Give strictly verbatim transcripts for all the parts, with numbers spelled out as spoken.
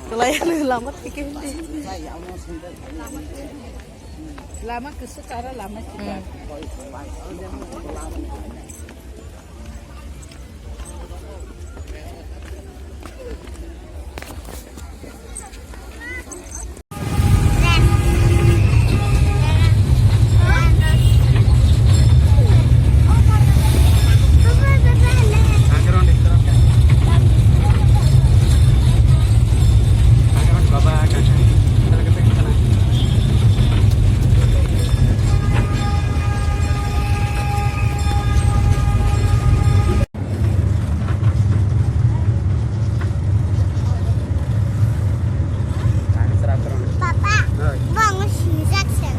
Kalai lama tike hindi. Lama kesu kara lama kita. Papa, bang sinjak sen.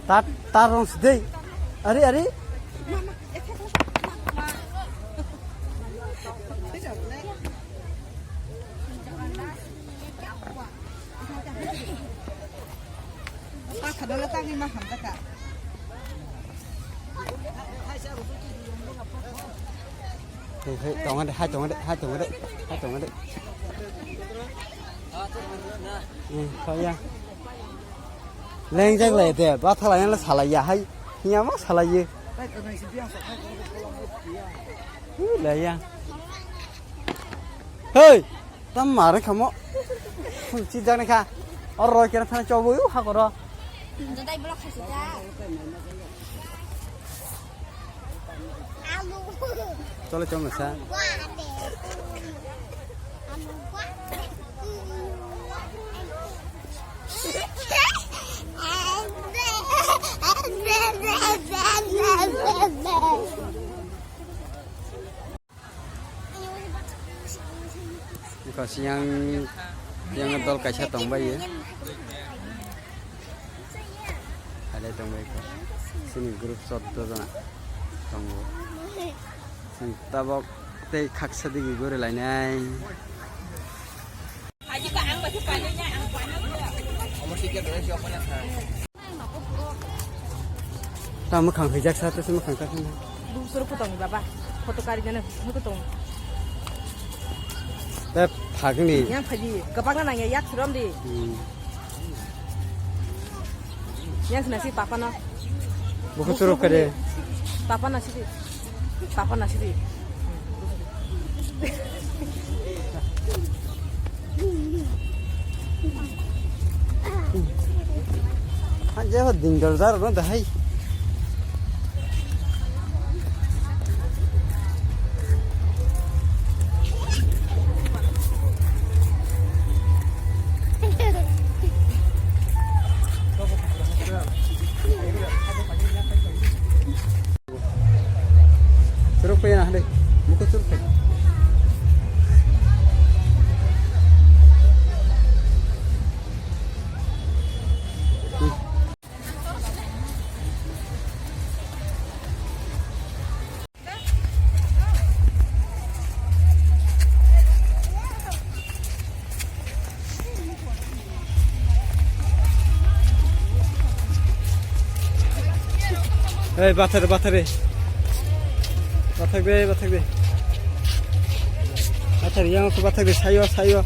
Tar, tar rong sidei. Ari, ari. Hei, hei, tongo de, hai tongo de, hai tongo de, hai tongo de. Hmm, kaya. Lengjak lai de, bathala yang la salai ya, hai. Hiya ma salai ye. Hi, lai ya. Hei! Tam mare khamo. Chi jani kha. Or roi kena thana chobo yu ha koro. Jadai block khasi da. Alu. Chole chong sa. Alu. Iko siyang, siyang dol kaisa tongbai ye. Halai tongbai ko. Sini group soddo jona tongo. Sini tabok tei khaksa digi gori lainai. Ta mwkhang hwijak sa, ta se mwkhang ta khna. Dusur photo ni baba. Photo kari jana photo tong. Ta phagni. Yang phaji, gabang na nang ya, yak suram di. Hmm. Yang sina si papa na. Buku suruh kare. Papa na si. Papa na sidi. Anje ho ding dor dar no dahai. Suruk pa yana hande. Muka suruk pa. Ei, bathar, bathar, ei. Bathar de, bathar de. Bathar, yang aku bathar de, sayo, sayo.